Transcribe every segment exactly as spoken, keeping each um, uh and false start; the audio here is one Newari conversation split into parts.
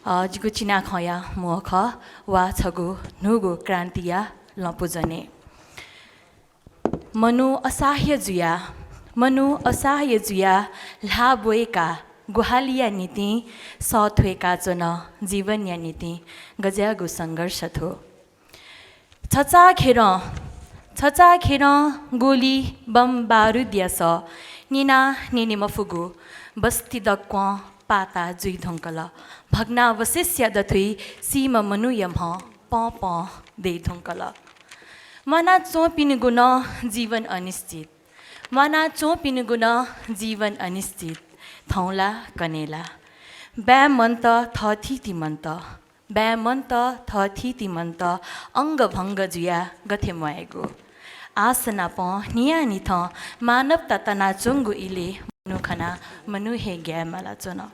अ, जिगु चिनाखँया म्वः खः, वा छगू न्हूगु क्रान्तिया लँपु ज्वने। मनू असहाय जुया, मनू असहाय जुया ल्हाः ब्वय्का ग्वाहालिया निंतिं सः थ्वय्काच्वन, जीवनया निंतिं गज्याःगु संघर्ष थ्व। छचाःखेरं, छचाःखेरं गोली, बम, बारुदया सः निना न्यने मफुगु बस्ती दक्वं पाता जुइ धुंकल। भग्नावशेषया दथुइ सीम्ह मनूया म्ह पं पं दये धुंकल। म्वानाच्वंपिनिगु नं जीवन अनिश्चित, म्वानाच्वंपिनिगु नं जीवन अनिश्चित। थौं ला कन्हय् ला। बाय् मन्त, थःथिति मन्त, बाय् मन्त, थःथिति मन्त, अंगभंग जुयाः गथे म्वायेगु। आश नाप न्हियान्हिथं मानवता तनाच्वंगु इलय् मनू खनाः मनू हे ग्याये मालाच्वन।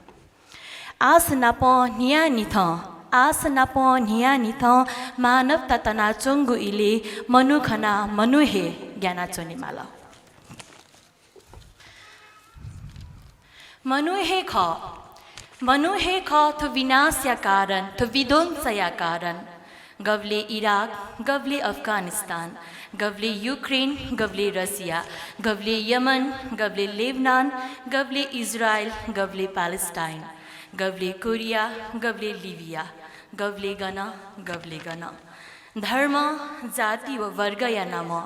आश नाप न्हियान्हिथं, आश नाप न्हियान्हिथं मानवता तनाच्वंगु इलय् मनू खनाः मनू हे ग्यानाच्वने माल। मनू हे खः, मनू हे खः थ्व विनाशया कारण, थ्व विध्वंसया कारण। गबलय् इराक, गबलय् अफगानिस्तान, गबलय् युक्रेन, गबलय् रसिया, गबलय् यमन, गबलय् लेबनान, गबलय् इजरायल, गबलय् प्यालेस्टाइन, गबलय् कोरिया, गबलय् लिबिया, गबलय् गन, गबलय् गन। धर्म, जाति व वर्गया नामं,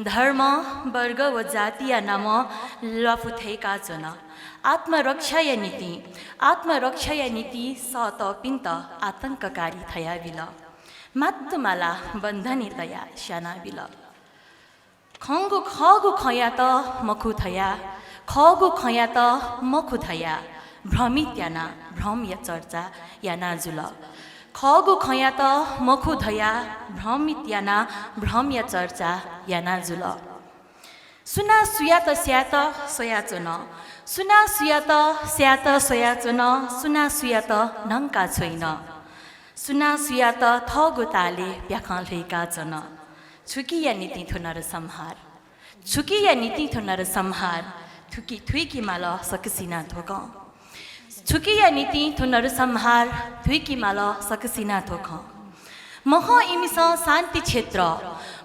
धर्म, वर्ग व जातिया नामं ल्वापु थय्काच्वन। आत्मरक्षाया निंतिं, आत्मरक्षाया निंतिं सःतःपिन्त आतंककारी धयाबिल। मात्तुमाला बन्धनय् तयाः स्यानाबिल। खंगु खःगु खँयात मखु धयाः, खःगु खँयात मखु धयाः भ्रमित यानाः भ्रमया चर्चा याना जुल। खःगु खँयात मखु धयाः भ्रमित यानाः भ्रमया चर्चा याना जुल। सुनां सुयात स्यायेत स्वयाच्वन, सुनां सुयात स्यायेत स्वयाच्वन, सुनां सुयात न्हंका छ्वइन, सुनां सुयात थःगु तालय् प्याखं ल्हय्काच्वन। छुकिया निंतिं थ्व नरसंहार? छुकिया निंतिं थ्व नरसंहार? थुकी थुइके माल सकसिनं थ्व खँ। छुकिया निंतिं थ्व नरसंहार? थुइके माल सकसिनं थ्व खँ। मखं इमिसं शान्ति क्षेत्र,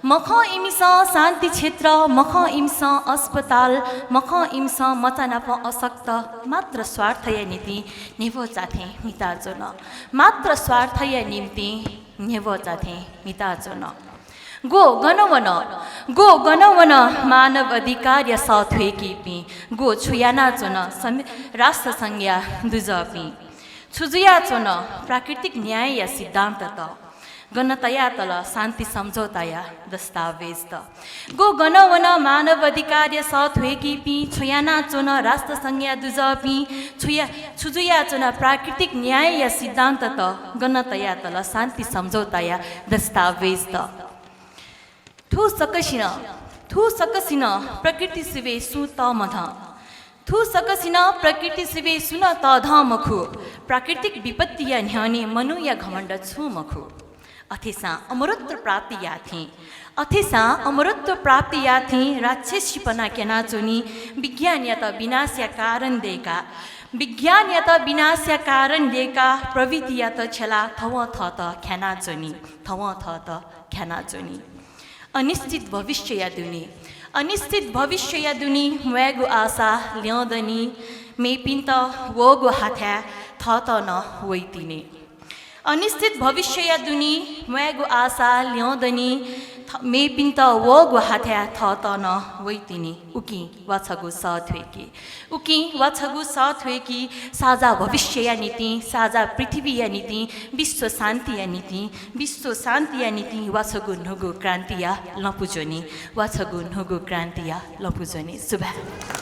मखं इमिसं शान्ति क्षेत्र, मखं इमिसं अस्पताल, मखं इमिसं मचा नाप अशक्त, मात्र स्वार्थया निंतिं न्ह्यब्वचाथें म्हिताच्वन। मात्र स्वार्थया निंतिं न्ह्यब्वचाथें म्हिताच्वन। गो गन वन, गो गन वन मानव अधिकारया सः थ्वय्कीपिं, गो छु यानाच्वन सम-, राष्ट्रसंघया दुजःपिं? छु जुयाच्वन प्राकृतिक न्यायया सिद्धान्तत? गन तयातल शान्ति सम्झौताया दस्तावेजत? गो गन वन मानव अधिकारया सः थ्वय्कीपिं? छु यानाच्वन राष्ट्रसंघया दुजःपिं? छु या-, छु जुयाच्वन प्राकृतिक न्यायया सिद्धान्तत? गन तयातल शान्ति सम्झौताया दस्तावेजत? थ्व सकसिनं, थ्व सकसिनं प्रकृति सिबय् सुं तःमधं, थ्व सकसिनं प्रकृति सिबय् सुं तःधं मखु, प्राकृतिक विपत्तिया न्ह्यःने मनूया घमण्ड छुं मखु। अथेसां अमरत्व प्राप्ति याःथें, अथेसां अमरत्व प्राप्ति याःथें राक्षसीपना क्यनाच्वनी, विज्ञानयात विनाशया कारण दय्काः, विज्ञानयात विनाशया कारण दय्काः प्रविधियात छ्यलाः थवं थःत ख्यानाच्वनी, थवं थःत ख्यानाच्वनी। अनिश्चित भविष्यया दुने, अनिश्चित भविष्यया दुने म्वायेगु आशा ल्यं दनि, मेपिन्त वःगु हाथाय् थःत नं वइतिनि। अनिश्चित भविष्यया दुने म्वायेगु आशा ल्यं दनि, थ-, मेपिन्त वःगु हाथाय् थःत नं वइतिनि। उकिं वा छगू सः थ्वय्कि। उकिं वा छगू सः थ्वय्कि, साझा भविष्यया निंतिं, साझा पृथ्वीया निंतिं, विश्व शान्तिया निंतिं, विश्व शान्तिया निंतिं वा छगू न्हूगु क्रान्तिया लँपु ज्वनी, वा छगू न्हूगु क्रान्तिया लँपु ज्वनी। सुभाय्।